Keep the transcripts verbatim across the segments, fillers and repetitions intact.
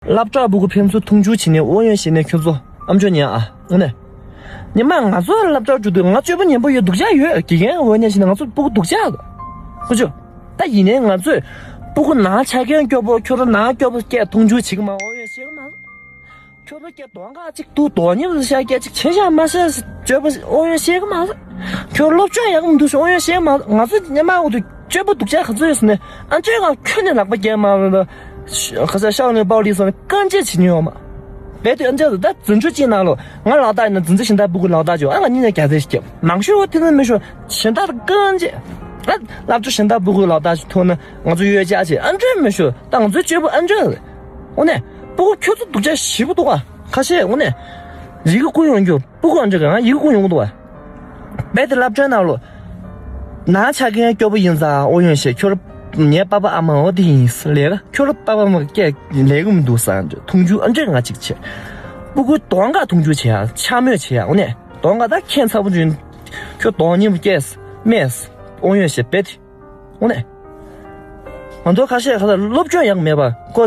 སློབ་གྲྭ་སྤུ་གུ་ཕན་ཚུན་མཐོང་ཆུང་བྱེད་ནས་ཨོ་ཡོན་བཤད་ནས་ཁྱོད་ཚོ་ཨམ་ཅོག་ཉན་ཨ། ཨོ་ནས། ཉི་མ་ང་ཚོ་སློབ་གྲྭ་འགྲོ་དུས་ང་སྤྱོད་པ་ཉན་པོ་ཡོད། སྡུག་ཅག་ཡོད། དགེ་རྒན་ཨོ་ཡོན་བཤད་ནས་ང་ཚོ་སྤུ་གུ་སྡུག་ཅག་ཁུ་ཆོ། ད་ཡིན་ནའི་ང་ཚོས་སྤུ་གུ་ནང་ཆ་རྐྱེན་སྐྱོ་པོ། ཁྱོད་རང་ནང་སྐྱོ་པོ་སྐད་མཐོང་ཆུང་བྱེད་ཀྱི་མ། ཨོ་ཡོན་བཤད་ཀྱི་མ། ཁྱོད་རང་སྐད་གདོང་ཁ་གཅིག་ཏུ་དོ་མཉམ་དུ་བཤད། སྐད་ཅིག་བྱས་ཤག་མ་བཤད། སྤྱོད་པ་ཨོ་ཡོན་བཤད་ཀྱི་མ། ཁྱོད་སློབ་སྦྱོང་ཡག་མི་འདུག་ཟེར་ཨོ་ཡོན་བཤད་མ། ང་ཚོ་ཉི་མ་འུ་དུ་སྤྱོད་པ་སྡུག་ཅག་ག་ཚོད་ཡོད་ཟེར་ནས་ཨ་ཅོའི་སྒང་ཁྱོད་ནས་ལག་པ་བརྒྱབ་མ་རེད། ཁ་ས་ཤའོ་ནས་པའོ་ལི་སོགས་ནས་རྐང་རྗེས་བྱེད་མྱོང་མ། རྦད་དེ་ཨ་ཅོ་ད་རྫུན་ཆུ་གཅིག་ནང་ལོ་ང་ལག་བརྡ་ཡིན་ན་རྫུན་ཆུ་གཞན་དག་སྤུ་གུ་ལག་བརྡ་བྱོས། ཨ་ང་གཉིས་ནས་རྒྱ་ཚད་ཞིག་བརྒྱབ། མང་ཤོས་འོ་དེ་ནས་མི་ཤོ་གཞན་དག་རྐང་རྗེས། ཨ་སློབ་ཕྲུག་གཞན་དག་སྤུ་གུ་ལག་བརྡ་ཞིག་ཐོན་ན་ང་ཚོ་ཡོད་ཅག་བྱེད། ཨ་ཅོའི་མི་ཤོ་ད་ང་ཚོའི་སྤྱོད་པ་ཨ་ཅོ་རེད། འོ་ནས་སྤུ་གུ་ཁྱོད་ཚོ་སྡུག་ཅག་ཞེ་པོ་འདུག་ཨ། ཁ་ཤས་འོ་ནས་ཡི་གེ་བསྐུར་ཡོང་རྒྱུ། སྤུ་གུ་ཨ་ཅོ་ག་ང་ཡི་གེ་བསྐུར་ཡོང་གི་འདུག་ཨ། རྦད་དེ་སློབ་གྲྭའི་ནང་ལོ། ནང་ཆ་རྐྱེན་སྐྱོ་པོ་ཡིན་ཙང་ཨོ་ཡོན་བཤད། ཁྱོད་ངའི་པ་ཕ་ཨ་མ་འོ་དེ་ཡིན་ལས་ཀ། ཁྱོད་པ་ཕ་མ་སྐད་ལས་ཀ་མི་འདུག་ཟེར་འདྲ་མཐོང་ཆུང་ཨ་ཅོ་ང་གཅིག་བྱས། སྤུ་གུ་གདོང་ཁ་མཐོང་ཆུང་བྱེད་ཡ་འཕྱ་སྨོད་བྱེད་ཡ། འོ་ནས་གདོང་ཁ་ད་ཁྱད་མཚར་པོ་བྱུང་། ཁྱོད་གདོང་ཉིན་པོ་སྐད་སྨྲས་ཨོ་ཡོན་བཤད་རྦད་དེ། འོ་ནས། ང་ཚོ་ཁ་ཤས་ཁ་ལ་སློབ་སྦྱོང་ཡག་མེད་པ་ཁོ།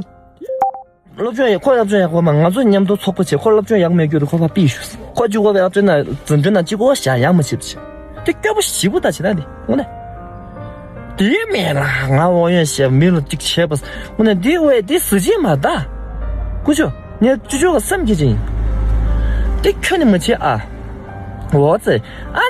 སློབ་སྦྱོང་ཡག་ཁོ་སློབ་སྦྱོང་ཡག་པོ་མ། ང་ཚོ་མཉམ་དུ་ཚོགས་པ་བྱས། ཁོ་སློབ་སྦྱོང་ཡག་མེད་རྒྱུ་རུ་ཁོ་ཕ་ཕིས་ཞུས། ཁོ་བཅུ་གོ་བའི་ཨ་ཅོ་ན་འཛིན་གྲྭ་ན་གཅིག་གོ་བཞག་ཡག་མ་བྱེད་པ་བྱེད། དེ་སྐྱོ་པོ་ཞེ་པོ་ད་བྱེད་ད་དེ་འོ་ནས། དེ་མེད་ལ་ང་ཨོ་ཡོན་བཤད་མི་ལ་གཅིག་བྱས་པ་འོ་ནས་དེ་བས་དེ་གཟི་བརྗིད་མ་ད། ཀུ་ཅོ་ངས་ཅོ་ཅོ་ག་སེམས་སྐྱིད་ཅིང་། དེ་ཁྱོད་ནི་མ་བྱེད་ཨ། འོ་ཙེ། ཨ་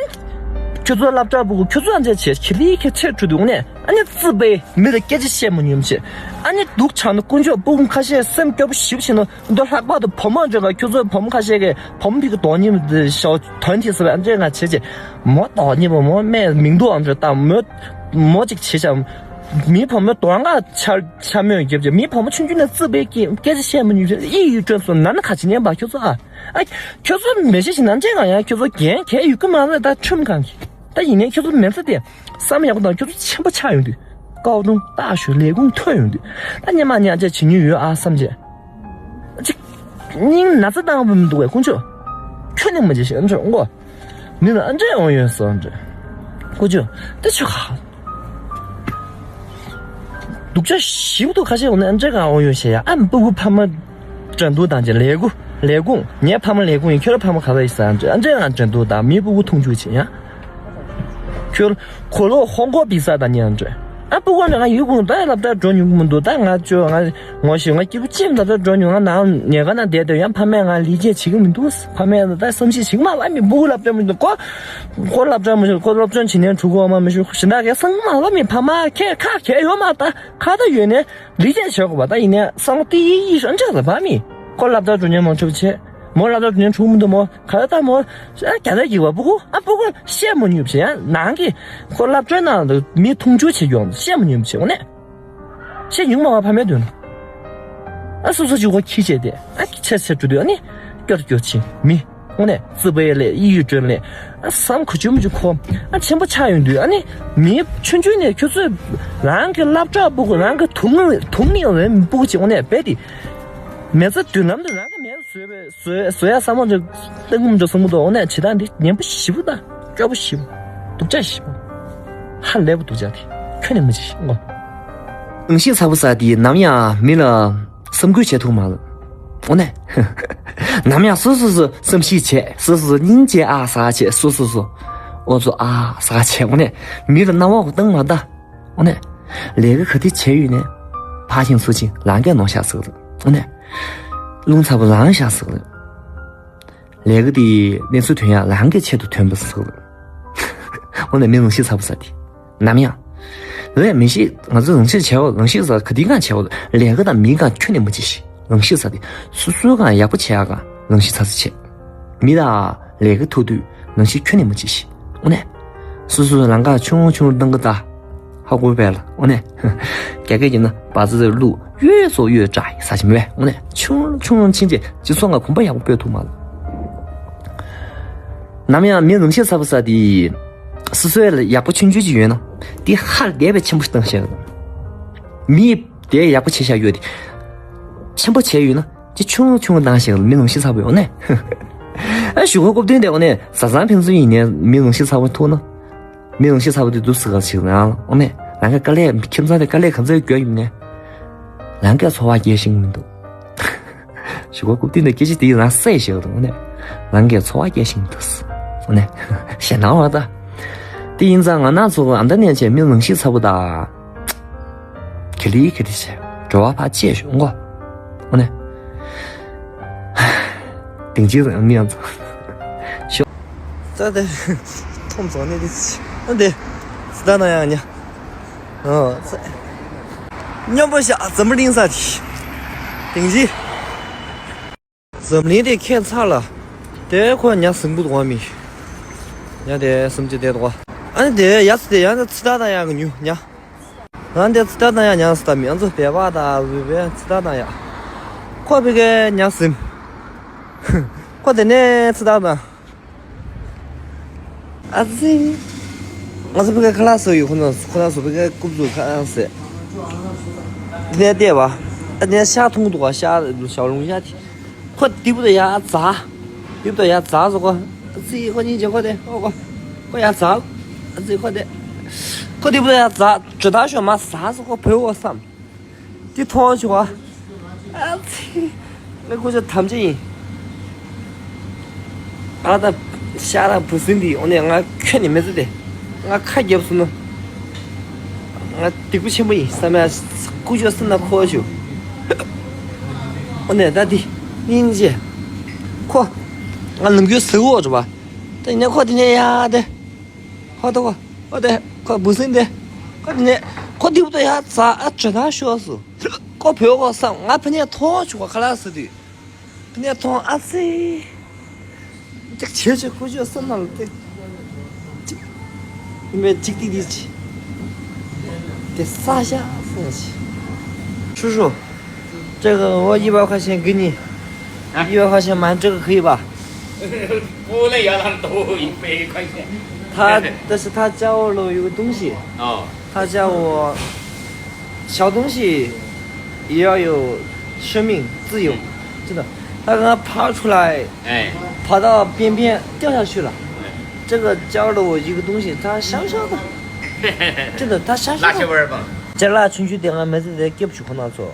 ཁྱོད་ཚོ་སློབ་གྲྭ་སྤུ་གུ་ཁྱོད་ཚོ་ཨ་འཇལ་བྱེད་ཁྱི་ལི་ཁྱི་ཚེ་ཁྲུ་དུ་འོ་ནས། ཨ་ནི་རྩིས་པའི་མི་ལ་སྐད་ཆ་བཤད་མ་ཉུང་བྱེད། ཨ་ནི་སྡུག་ཆགས་ན་དཀོན་མཆོག་སྤུ་གུ་ཁ་ཤས་སེམས་སྐྱོ་པོ་ཞིབ་བྱེད་ན་འདི་ལྷག་པར་དུ་བུ་མོ་འདྲ་ག་ཁྱོད་ཚོའི་བུ་མོ་ཁ་ཤས་ཀྱིས་བུ་མོ་ཕི་གི་དོ་མཉམ་དུ་ཤོག་དོན་དེ་ཟེར་བའི་ཨ་འདྲས་ང་བྱེད་ཅེས། མོ་དོ་མཉམ་པོ་མོ་སྨད་མིང་འདུག་ཨ་འདྲ་ད་མོ་མོ་གཅིག་བྱེད་ཤག་མི་བུ་མོ་དོ་ང་ཆ་ཆ་མོས་རྒྱབ་ཅེས་མི་བུ་མོ་ཆུང་ཆུང་ནས་རྩིས་པའི་སྐད་སྐད་ཆ་བཤད་མ་ཉུང་བྱེད། ཨི་ཡུལ་སྐྱོན་སོང་ན་ན་ཁ་ཆེ་ཉན་པ་ཁྱོད་ཚོ་ཨ། ཨ་ཁྱོད་ཚོ་མེ་ཤེས་ཤིག་ནམ་ཅན་གང་ཡང་ཁྱོད་ཚོ་རྒན་གལ་ཡོད་ཀི་མ་རེད། ད་ཁྲིམས་གང་གི་ད་ཡིན་ནའི་ཁྱོད་ཚོ་མེ་ཚ་དེ། བསམ་ཡག་པོ་དང་ཁྱོད་ཚོ་ཆེན་པོ་ཆགས་ཡོང་དུས། ཀའོ་ཀྲུང་ཏག་ཞུ་ལས་ཁུངས་ཐོན་ཡོང་དུས། ད་སྙེ་མ་ཉག་ཅག་བྱེད་ཉུལ་ཡོད་ཨ་བསམ་བྱས། ཅིག་སྙིང་ན་ཚ་བཏང་བ་མི་འདུག་བས་ཁོང་ཚོ། ཁྱོད་ནི་མ་བྱེད་ཤེས་འདྲ་འོང་གོ། མི་ལ་ཨ་འདྲས་འོང་ཡོད་སོ་འདྲ། ཁོ་ཚོ། དེ་ཆོ་ག་སྡུག་ཅག་ཞིབ་ཏུ་ཁ་ཤས་འོང་ནས་ཨ་འདྲས་གང་འོང་ཡོད་ཤེས་ཡ་ཨ་སྤུ་གུ་ཕ་མ། འགྲན་བསྡུར་དང་བཅས་ལས་ཁུངས་ལས་ཁུངས་ངའི་ཕ་མ་ལས་ཁུངས་ཡིན། ཁྱོད་ར་ཕ་མ་ག་རེ་ཡིན་ཟེར་ཨ་འདྲས་ཨ་འདྲས་ང་འགྲན་བསྡུར་དང་མི་སྤུ་གུ་མཐོང་ཆུང་བྱེད་ཡ། ཁྱོད་ཁོ་ལོ་ཧོང་ཀོང་པི་ས་དང་ཉེ་འདྲས། ཨ་སྤུ་གུ་འདྲ་ང་ཡུལ་ཁུངས་ད་སློབ་གྲྭ་འགྲོ་མྱོང་གི་མི་འདུག་ད་ང་ཅོ་ང་ངོ་ཤེས་ང་སྐྱིད་པོ་ཅིམ་སློབ་གྲྭ་འགྲོ་མྱོང་ང་ནང་ཉལ་ཁ་ན་བསྡད་དེ་ཡང་ཕ་མས་ང་ལི་རྒྱས་བྱེད་ཀྱི་མི་འདུག་ཕ་མས་ད་བསམ་ཤེས་ཞིག་མ་བ་མི་སྤུ་གུ་སློབ་གྲྭ་མི་འདུག་ཁོ་ཁོ་སློབ་གྲྭ་མི་ཤོད་ཁོ་སློབ་སྦྱོང་བྱེད་ནས་འགྲོ་གི་མ་མི་ཤོད་ཞིན་ད་གས་སང་མ་བ་མི་ཕ་མ་ཁྱེད་ཁ་ཁྱེད་ཡོད་མ་ད་ཁ་ད་ཡོད་ནས། ལི་ཅན་བྱེད་དགོས་པ་ད་ཡིན་ནས་བསམ་བློ་ཏི་ཡི་ཡི་ཧྲན་ཆགས་ལ་བ་མི། ཁོ་སློབ་གྲྭ་འགྲོ་ཉན་མང་ཆུབ་བྱེད། མོ་སློབ་གྲྭ་འགྲོ་ཉན་འགྲོ་མི་འདུག་མོ་ག་ད་ད་མོ་ཨ་རྒྱ་ད་ཡི་བ་སྤུ་གུ་ཨ་སྤུ་གུ་བཤད་མ་ཉུབ་བྱེད་ཡང་ནང་གི་ཁོ་སློབ་གྲྭའི་ནང་དུ་མི་མཐོང་ཆུང་བྱེད་ཡོང་བཤད་མ་ཉུབ་བྱེད་འོ་ནས། བཤད་ཉུང་མ་བ་ཕ་མའི་དོན། ཨ་སོ་སོ་ཅིག་གོ་ཁྱི་བྱས་ཏེ་ཨ་ཁྱི་ཆེ་ཆེ་འགྲོ་དུས་ཨ་ནི་སྐྱོར་སྐྱོར་ཕྱིན་མི། དངོས་གནས་རྩིས་པའི་ལས་ཨི་ཡུལ་སྒྲོན་ལས་ཨ་བསམ་ཁུ་ཆུམ་ཆུ་ཁོ་ཨ་ཆེན་པོ་ཆགས་ཡོང་དུས་ཨ་ནི་མི་ཆུང་ཆུང་ནས་ཁྱོད་ཚོས་རང་གི་སློབ་གྲྭ་སྤུ་གུ་རང་གི་དུང་དུང་ནི་རེད་སྤུ་གུ་ཅིག་དངོས་གནས་རྦད་དེ་མེ་ཚ་མདུན་ལམ་དུ་རང་གི་མེ་བཟོས་པའི་བཟོས་བཟོས་ཡ་བསམ་བློ་ཅིག་གཏོང་གི་མི་འགྲོ་བསམ་གི་འདུག་དངོས་གནས་བྱེད་སྟངས་འདི་ངན་པོ་ཞེ་པོ་དང་སྐྱོ་པོ་ཞེ་པོ་སྡུག་ཅག་ཞེ་པོ་ཧ་ལས་པོ་སྡུག་ཅག་དེ་ཁྱོད་ནས་མི་བྱེད་ཤེས་ངོ་། ནང་ཤེས་ཚ་པོ་ས་དེ་ནམ་ཡང་མི་ལ། བསམ་ཁུལ་བྱེད་ཐུབ་མ་ལ། འོ་ནས། ནམ་ཡང་སོ་སོ་སོ་བསམ་ཤེས་བྱས་སོ་སོ་སོ་སྙིང་རྗེ་ཨ་ཟ་བྱས་སོ་སོ་སོ། ཨོ་ཚོ་ཨ་ཟ་བྱས་འོ་ནས། མི་ལ་རྣ་བ་གོ་བཏང་མ་ད། འོ་ནས། ལས་ཀ་ག་དེ་བྱས་ཡོད་ནས། ཕ་ཆིང་སུ་ཆིང་ལང་ཀའི་ནོ་ཤ་ཟིག་ལ། འོ་ནས། རླུང་ཚ་པོ་ལང་ཤ་ཟིག་ལ། ལས་ཀ་དེ་གནས་ཚུལ་ཐོན་ཡག་ལང་ཀའི་ཆེད་དུ་ཐོན་པ་ཟིག་ལ། འོ་ནས་མི་ལང་ཤེས་ཚ་པོ་ཟ་དེ། ནམ་ཡང་། ལས་མི་ཤེས་ང་ཚོ་རང་ཤེས་བྱའོ་རང་ཤེས་ཟ་ག་དེ་གང་བྱའོ་ལས་ཀ་དང་མི་གང་ཁྱོན་ནས་མི་བྱེད་ཤི་རང་ཤེས་ཟ་དེ་སོ་སོའི་གང་ཡག་པོ་བྱེད་ཡག་གང་རང་ཤེས་ཚ་ཚ་བྱེད། མི་ལ་ལས་ཀ་ཐུག་དུས་རང་ཤེས་ཁྱོན་ནས་མི་བྱེད་ཤི་འོ་ནས། སོ་སོའི་ལང་ཀ་ཆུང་ཆུང་བཏང་གི་ད། ཧ་གོ་བས་ལ་འོ་ནས། རྒྱ་སྐད་ཀྱི་ན་བ་ཙི་ཙི་ལུ་གཡོས་སོ་གཡོས་དྲ་ས་ཆེན་མོ་འོ་ནས་ཆུང་ཆུང་ཆིན་ཅེ་སྤྱི་ཚོགས་ང་གོམ་པ་ཡག་པོ་སྤོས་ཐུབ་མ་ལ། ནམ་ཡང་མི་ནང་ཤེས་ཚ་པོ་ས་དེ། སོ་སོའི་ལ་ཡག་པོ་ཆུང་ཆུང་ཅིག་ཡོད་ན། དེ་ཧ་ལས་པའི་ཆེན་པོ་བཏང་ཤེས་ལ། མི་དེ་ཡག་པོ་བྱེད་ཤ་ཡོད་དེ། ཆེན་པོ་བྱས་ཡོད་ན་དེ་ཆུང་ཆུང་བཏང་ཤེས་ལ་མི་ནང་ཤེས་ཚ་པོ་ཡོད་ནས། ཨ་ཞུ་གོ་སྐུབ་སྟོན་དེ་འོ་ནས་བཟའ་ཚང་ཕན་ཚུན་ཡིན་ནས་མི་ནང་ཤེས་ཚ་པོ་ཐུག་ན། མི་ནང་ཤེས་ཚ་པོ་དེ་འདུག་སེ་ག་ཞིག་ན་འོ་ནས་ལང་ཀ་དཀའ་ལས་ཁྱིམ་ཚང་དེ་དཀའ་ལས་ག་ཚོད་དགོས་ཡིན་ནས། ལང་ཀའི་འཚོ་བ་སྐྱེལ་ཤེས་མི་འདུག་ཞུ་གོ་རྐུབ་སྟེགས་འདི་སྐད་ཆ་དེ་ཡིས་རང་སད་ཤེས་འདུག་ནས། རང་གིས་ཚོར་བ་སྐྱེ་བཞིན་འདུག་ནས། ཞེད་སྣང་བ་ད། དེ་ཡིན་ཙང་ང་ནག་ཚོ་གི་ཨ་མདའ་ནས་བྱས་མི་ལང་ཤེས་ཚ་པོ་ད། ག་ལི་ག་ལི་བྱས་འགྲོ་བ་ཕར་བཅད་ཤོག་ངོ་། ཨོ་ནས། དེང་ཅི་མི་ཡང་ཚོ། ཤོག་ད་དེ། ཐོམ་ཚོ་ནས་དེ། ཨ་དེ། སི་ད་ན་ཡང་ཉ། ཨོ། མཉམ་པོ་ཤ་འཛམ་བུ་གླིང་ས་དེ། དེང་ཅི། འཛམ་གླིང་དེ་ཁྱད་མཚར་ལ། དེ་ཁོ་ཉ་ཟིང་པོ་འདུག་བ་མི། ཉ་དེ་སུམ་ཅུ་དེ་འདུག་བ། ཨ་ནི་དེ་ཡ་ཚི་དེ་ཡང་ཚི་ད་ད་ཡང་གི་ཉུ་ཉ། ང་འདི་ཚི་ད་ད་ཡང་ཉ་སི་ད་མི་ང་ཚོ་བེ་བ་ད་བེ་བེ་ཚི་ད་ད་ཡ། ཁོ་བི་གེ་ཉ་ཟིམ། ཁོ་དེ་ནས་ཚི་ད་ད། ཨ་ཙི། ང་ཚོ་བི་གེ་ཁ་ལག་སོ་ཡོད་ཁོ་ན་ཁོ་ན་སོ་བི་གེ་རྐུབ་ཚུགས་ཁ་ཨ་སེ། དེ་ནས་བལྟས་པ། ཨ་ནས་ཤ་འཐུང་འདུག་བ་ཤ་ཞའོ་ལུང་ཤ་དེ། ཁོ་དེ་བུ་དེ་ཡ་ཛ། དེ་བུ་དེ་ཡ་ཛ་སོ་ཁོ། ཙི་ཁོ་གཉིས་ཀྱི་ཁོ་དེ་ཨོ་ཁོ། ཁོ་ཡ་ཛ། ཙི་ཁོ་དེ། ཁོ་དེ་བུ་དེ་ཡ་ཛ་ཇོ་ད་ཤོ་མ་ཛ་སོ་ཁོ་བོད་འོ་བསམ། དེ་མཐོང་བྱུང་བ། ཨ་ཙི། ངས་ཁོ་ཚོ་དམ་བཅའ་ཡིན། ཨ་ད་ཤ་ར་བུ་སྲིན་འདི་ཨོ་ནས་ང་ཁྱོད་ནི་མི་ཚེ་དེ། ང་ཁ་རྒྱབ་སོང་ན། ང་སྡིག་པ་ཆེན་པོ་ཡིན་བསམ་ཡ། ཀུ་ཅོ་སེམས་ན་ཁོ་ཞུ། ཨོ་ནས་ད་འདི་སྙིང་རྗེ། ཁོ། ང་ནམ་རྒྱུན་ཟེར་གོ་འགྲོ་བ། ད་ཡིན་ནས་ཁོ་དེ་ནས་ཡ་དེ། ཁོ་ཐོ་ཁོ་ཁོ་དེ་ཁོ་བུ་སྲིན་དེ། ཁོ་དེ་ནས་ཁོ་དེ་བུ་ད་ཡ་ཙ་ཨ་ཅོ་ད་ཤོག་སུ། ཁོ་བོད་གོ་བསམ་ང་ཕ་ནས་མཐོང་ཆུ་གོ་ཁ་ལག་ཟེར་དུས། ཕ་ནས་མཐོང་ཨ་ཙི། ཅིག་བྱེད་ཆོག་ཁུ་ཆོག་བསམ་ན་ལ་ཏེ། ཅིག་མེད་ཅིག་ཏི་ཏི་ཅི། དེ་ས་ཤ་སོང་ཞིག་ཧྲུ་ཧྲུ། 这个我一百块钱给你，啊一百块钱买这个可以吧？不能要那么多，一百块钱。他，但是他家里有个东西，哦，他叫我小东西也要有生命自由，真的。他刚刚爬出来，哎，爬到边边掉下去了。哎，这个教了我一个东西，他小小的，真的，他小小的。辣椒味儿吧？这辣椒就得俺们这得给不出口那做。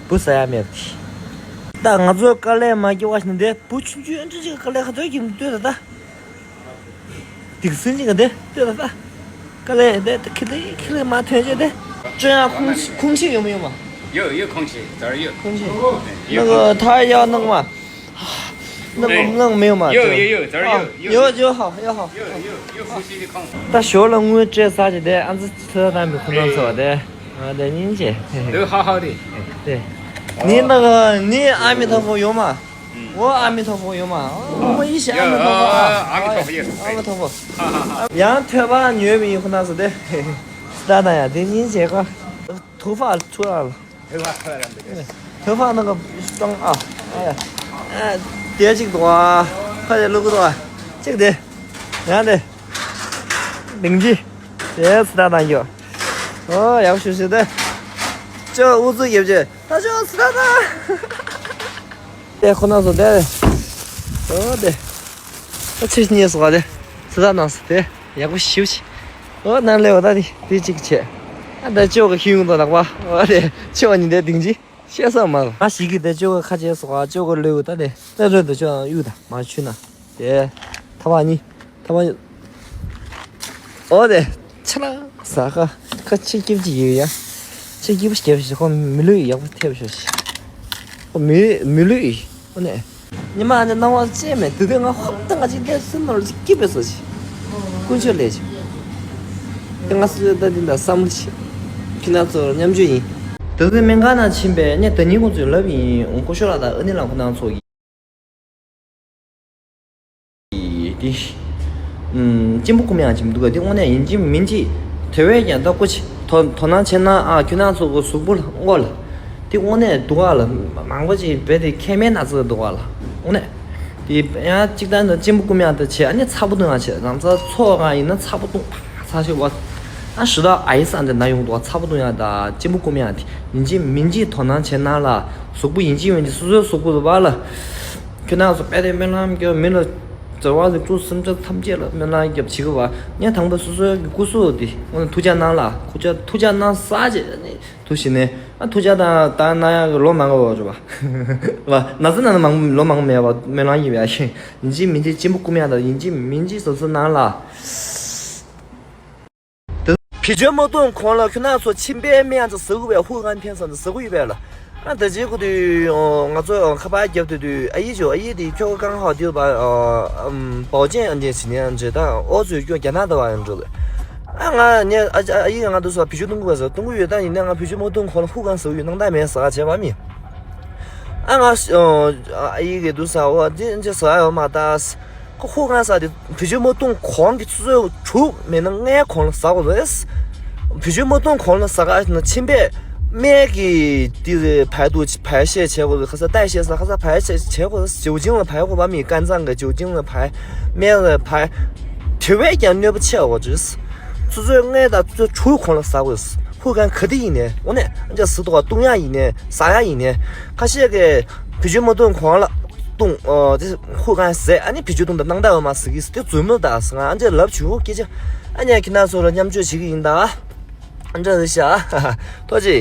བུ་ཟ་ཡ་མེད་པ་དེ། ད་ང་ཚོའི་དཀའ་ལས་མ་སྐྱེ་བ་ཞིག་ན་འདི་བུ་ཆུང་ཆུང་ཨ་འདྲ་ཅིག་དཀའ་ལས་ཁ་ཐོན་གྱི་འདུག་ལྟོས་ད་ལྟ། སྡིག་སྲིན་ཅིག་ག་འདི་ལྟོས་ད་ལྟ། དཀའ་ལས་འདི་ཁི་ལི་ཁི་ལི་མ་ཐོན་ཅེས་འདི། ཅོན་ཡ་ཁུང་ཁུང་ཆི་ཡོད་མ་ཡོད་མ། 有有空气，这儿有。 ཁུང་ཆི། 那个他要那个嘛。 那个那个没有嘛？有有有，这儿有有。有有好有好。有有有呼吸的空。 ད་ཞོར་ལ་དངུལ་སྤྲད་ས་ཅིག་དེ་ཨ་ཙི་ཚོད་ལྟ་མི་ཁོ་ན་ཚོ་དེ། ཨ་དེ་སྙིང་རྗེ། 都好好的。 对。你那个你阿弥陀佛有吗？ 我阿弥陀佛有吗？我一些阿弥陀佛啊。阿弥陀佛有。阿弥陀佛。 ཡང་ཐོས་པ་ཉོས་མི་ཡོད་ཁོ་ན་ཚོ་དེ། ད་ད་ཡ་དེ་སྙིང་རྗེ་ཁོ། ཐུགས་ཕ་ཐུགས་ར་ལ། 头发出来了没得？ 头发那个装啊，哎呀，哎，叠几个多啊，快点录个多啊，这个得，然后得，零几，别吃大蛋酒，哦，要休息的，这屋子也不去，他就吃大蛋。 དེ་ཁོ་ན་སོ་དེ། ཨོ་དེ། ཨ་ཆུ་ཉེས་སོ་དེ། སི་ད་ནང་སོ་དེ། ཡག་པོ་ཞིབ་ཆེ། ཨོ་ནང་ལེ་བ་ད་དེ་དེ་གཅིག་ཆེ། ཨ་ད་ཅོ་ག་ཁྱི་ཡོང་དོ་ནག་པ། ཨོ་དེ་ཅོ་ག་ཉིན་དེ་དིང་ཅི། ཤེས་ས་མ། ང་ཞིག་གི་དེ་ཅོ་ག་ཁ་ཆེ་སོ་ཨ་ཅོ་ག་ལེ་བ་ད་དེ། ད་རོད་དུ་ཅོ་ག་གཡུག་ད་མ་ཆུ་ན། དེ། ཐ་བ་གཉིས། ཐ་བ་གཉིས། ཨོ་དེ། ཆ་ལ་ཟ་ཁ་ཁ་ཆེ་སྐྱིབས་ཀྱི་ཡོད་ཡ། ཆེ་སྐྱིབས་སྐྱིབས་ཤིག་ཁོ་མི་ལུས་ཡག་པོ་ཐེབས་ཤོག་ཤིག་ཁོ་མི་མི་ལུས་ཡིན། ཨོ་ནས། ཉི་མ་ཨ་ནི་སྣང་བ་ཅན་མེད་དུ་དེ་ང་ཧོབ་ཏང་ང་ཅིག་ལས་སུ་མར་ཅིག་སྐྱིད་པའི་སོ་ཞིག་ཀུན་སྤྱོད་ལས་ཞིག་དེ་ང་སུ་ད་འདི་འདྲ་བསམ་བློ་ཞིག་ཁྱེད་རང་ཚོར་མཉམ་སྤྱོད་ཡིན། དེ་ཚོའི་སྨན་ཁང་ནང་ཕྱིན་པས་ནས་ད་ཉིན་ཁོང་ཚོས་ལབ་ཡིན་འོང་ཀོ་ཤོ་ལགས་དང་ཨ་ནི་ལགས་ཁོ་རང་ཚོ་གིས། དེ། ཨུམ། གཅེན་པོ་ཀུ་མི་ཡང་གཅེན་པོ་འདུག་ག་དེ་དངོས་གནས་ཡིན་གཅིག་མིན་གཅིག་དེ་བས་ཀྱང་ད་སྐུ་མཁྱེན་དོ་དོ་སྣང་བྱེད་ན་ཨ་ཁྱོད་རང་ཚོ་གི་གཟུགས་པོ་ལ་མགོ་ལ། དེ་དངོས་གནས་འདུག་ག་ལ་མང་པོ་ཅིག་བས་དེ་ཁེ་མེད་ན་ཚོད་འདུག་ག་ལ་དངོས་གནས། དེ་ཡང་གཅིག་ད་ནི་གཅེན་པོ་ཀུ་མི་ཡང་དེ་བྱས་ཨ་ནི་ཚ་པོ་འདུག་ཡང་བྱས་རང་ཚ་ཚོགས་གང་ཡིན་ན་ཚ་པོ་འདུག་ཚ་ཞིག་བ། ཨ་ཞུ་དག་ཨ་ཡི་ས་འདི་ན་ཡོང་འདུག་ཚ་པོ་འདུག་ཡང་ད་གཅེན་པོ་ཀུ་མི་ཡང་དེ་ཡིན་གཅིག་མིན་གཅིག་དོ་སྣང་བྱེད་ན་ལ་གཟུགས་པོ་ཡིན་གཅིག་མིན་གཅིག་སོ་སོའི་གཟུགས་པོ་ལ་བ་ལ། ཁྱོད་རང་ཚོ་དཔེ་དེ་སྨོན་ལམ་སྐྱོར་མི་ལ། འཛམ་བུ་གླིང་སེམས་ཅན་ཐམས་ཅད་ལ་སྨོན་ལམ་རྒྱབ་བྱེད་དགོས་པ། ངས་དང་པོ་སོ་སོའི་གི་སྐུ་གཟུགས་དེ་དངོས་གནས་ཐུགས་ཅག་གནང་ལ་ཁུ་ཅག་ཐུགས་ཅག་གནང་ས་བྱས་ནས་དུ་བྱས་ནས་ ཨ་ཐུགས་རྗེ་དང་ད་གནང་ཡག་གི་ལོ་མང་པོ་བ། ན་ཚ་ན་ན་མང་ལོ་མང་པོ་མེད་པ་སྨོན་ལམ་ཡིན་པ་ཡ་ཤིང་ཡིན་གཅིག་མིན་གཅིག་གཅིན་པ་སྐུ་མ་ཡ་དང་ཡིན་གཅིག་མིན་གཅིག་སོ་སོ་ནང་ལ། བེད་སྤྱོད་མ་གཏོང་གོང་ལ་ཁྱོད་རང་ཚོ་མཆིན་པའི་སྨན་ཅིག་ཟ་དགོས་པའི་ཧུ་ཁང་ཕན་ཚུན་ཟ་དགོས་ཡོད་པས་ལ། ཨ་ད་ཅི་ཁུ་དུས་ང་ཚོ་ཁ་པར་རྒྱབ་དུས་དུས་ཨ་ཡེ་ཇོ་ཨ་ཡེ་དེ་ཁྱོ་ག་ཧ་དེ་བ་བའོ་ཅན་ཨ་འདྲེ་ཞི་ནས་འདྲེ་དང་ཨོ་ཚོས་ཁྱོ་རྒྱ་ནག་ད་བ་ཡང་འགྲོ་ལ། ཨ་ང་ནས་ཨ་ཨ་ཡེ་ང་དུ་སོ་བེད་སྤྱོད་གཏོང་དགོས་པ་ཟ་གཏོང་གི་ཡོད་ད་ཡིན་ན་ང་བེད་སྤྱོད་མ་གཏོང་གོང་ལ་ཧུ་ཁང་ཟ་ཡོད་སྣང་དག་མེད་ཟ་བྱས་པ་མི། ཨ་ང་ཨ་ཡེ་གི་དུ་ས་འོ་དེ་འདྲེ་ཟ་ཡོད་མ་ད། ཁོ་ཧུ་ཁང་ཟ་དེ་བེད་སྤྱོད་མ་གཏོང་གོང་གི་ཆུ་ཚོད་དྲུག་མིན་ན་ལྔའི་གོང་ལ་ཟ་དགོས་རེད། བེད་སྤྱོད་མ་གཏོང་གོང་ལ་ཟ་ག་ན་མཆིན་པས་སྨན་གྱི་དེ་བར་དུ་བར་ཆད་བྱེད་དགོས་རེད། ཁ་ས་ཏའི་ཤེས་ས་ཁ་ས་བར་ཆད་བྱེད་དགོས་རེད། ཞེའུ་ཅིང་ལ་བར་དགོས་པ་མི་ཀན་ཚང་གི་ཞེའུ་ཅིང་ལ་བར་སྨན་ལ་བར་དེ་བས་ཀྱང་གནོད་པ་ཆེ་བ་རེད། ཆུ་ཚོད་ལྔ་དང་ཆུ་ཚོད་དྲུག་གོང་ལ་ཟ་དགོས། ཧུ་ཁང་ག་དེ་ཡིན་ནས་འོ་ནས་ཨ་ཅག་ཟི་ཏོག་བཏུང་ཡག་ཡིན་ནས་ཟ་ཡག་ཡིན་ནས་ཁ་ཤས་ཀྱིས་བེད་སྤྱོད་མ་གཏོང་གོང་ལ། བཏུང་། ཨོ་དེ་ཧུ་གང་ཟེ་ཨ་ནི་བེད་སྤྱོད་གཏོང་དང་སྣང་དག་འོ་མ་ཟེར་གི་དེ་རྫུན་མ་དག་ཟེར་ང་ཨ་འདྲས་ལབ་བྱུང་སྐད་ཆ། ཨ་ནི་ཁྱེད་རང་ཚོ་ལ་མཉམ་སྤྱོད་བྱེད་ཀྱི་ཡིན་ད། ཨ་འདྲས་རེད་ཤག་ཐུགས་རྗེ་ཆེ།